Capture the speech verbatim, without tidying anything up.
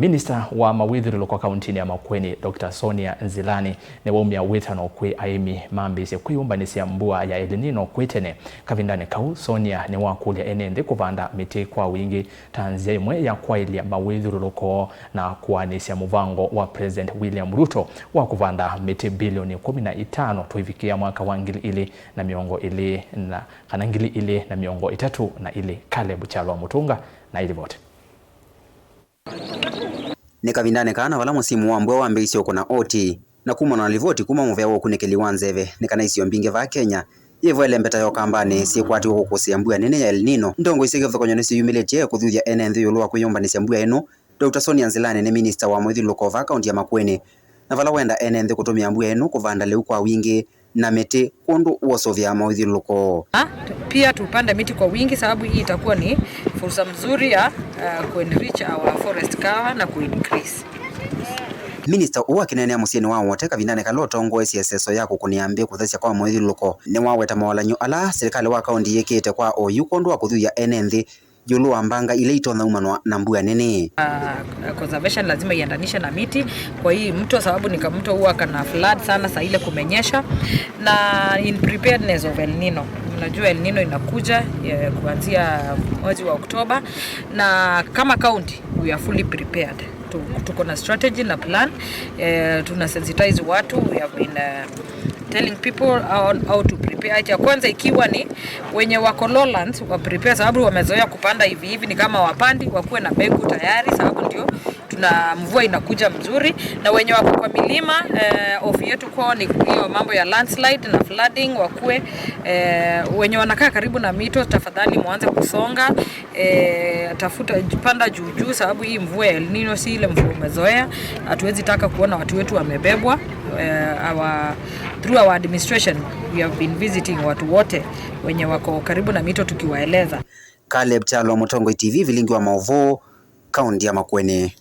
Minista wa mawĩthyũlũlũko kauntinĩ ya Makueni, Doctor Sonia Nzilani, nĩwaumya wĩtano kwĩ aĩmi mambĩĩsye kwĩyũmbanĩsya mbua ya El Nino kwĩ tene. Kavindanĩ kau, Sonia nĩwakũlya ene nthĩ kũvanda mĩtĩ kwa wingĩ ta nzĩa ĩmwe ya kwaĩlya mawĩthyũlũlũko na kũaanĩsya mũvango wa President William Ruto wa kũvanda mĩtĩ bilioni kũmi na itano tũivikĩa mwaka wa ngili ilĩ na mĩongo ĩlĩ na, kana ngili ilĩ na mĩongo ĩtatũ na ilĩ. Caleb Kyalwa Mũtũnga na ĩlivoti. Nĩ kavindanĩ kaa na vala mũsimu wa mbua wambĩĩisye ũkũna oti, na kumana na livoti kuma mũvea wa ũkunĩkĩli wa nzeve, nĩ kana isio mbingĩ vaa Kenya yĩvo ĩlembeta ya Ũkambanĩ syĩkwatiwe kũkũsĩa mbua nene ya El Nino. Ndongoi sya kĩvathũkany'o nĩsyĩyumĩlĩtye kũthuthya ene nthĩ ĩũlũ wa kwĩyũmbanĩsya mbua ĩno. Doctor Sonia Nzilani nĩ minista wa mũthyũlũlũko vaa kaunti ya Makueni, na vala wenda ene nthĩ kũtũmĩa mbua ĩno kũvanda lĩu kwa wingĩ na mĩtĩ kwondũ wa ũsũvĩa mawĩthyũlũlũko. Ah, pia tupande miti kwa wingi, sababu hii itakuwa ni fursa mzuri ya, uh, kuenrich our forest cover na kuincrease. Minista ũũ akĩneenea mũsyĩnĩ wa Wote kavindanĩ kala ũtongoesye ĩseso ya kũkũnĩa mbĩ kũthesya kwa mawĩthyũlũlũko, nĩwaweta mawalany'o ala serikali wa kaunti yĩkĩte kwa oyu kwondũ wa kũthuthya ene nthĩ ĩũlũ wa mbanga ila itonya umanwa na mbua nene. Ah, conservation lazima iendanishe na miti kwa hii mto, sababu ni kamto huwa kana flood sana saa ile kumenyesha, na in preparedness of El Nino. Unajua El Nino inakuja, eh, kuanzia mwezi wa Oktoba, na kama county we are fully prepared. Tu-, tuko na strategy na plan. Eh, tuna sensitize watu, we have been, eh, telling people how, how to prepare. Cha kwanza ikiwa ni wenye wako lowlands wa prepare, sababu wamezoea kupanda hivi hivi, ni kama wapandi, wakuwe na mbegu tayari, sababu ndio tuna mvua inakuja mzuri. Na wenye wako kwa milima, eh, hofu yetu kwao ni hiyo mambo ya landslide na flooding, wakuwe, eh, wenye wanakaa karibu na mito, tafadhali muanze kusonga. Eh, tafuta, panda juu juu, sababu hii mvua ya El Nino si ile mvua umezoea. Hatuwezi taka kuona watu wetu wamebebwa. Eh, our, through our administration, we have been visiting watu wote wenye wako karibu na mito tukiwaeleza. Caleb Kyalwa, Mũtongoi T V, vilingi wa maũvoo, kaunti ya Makueni.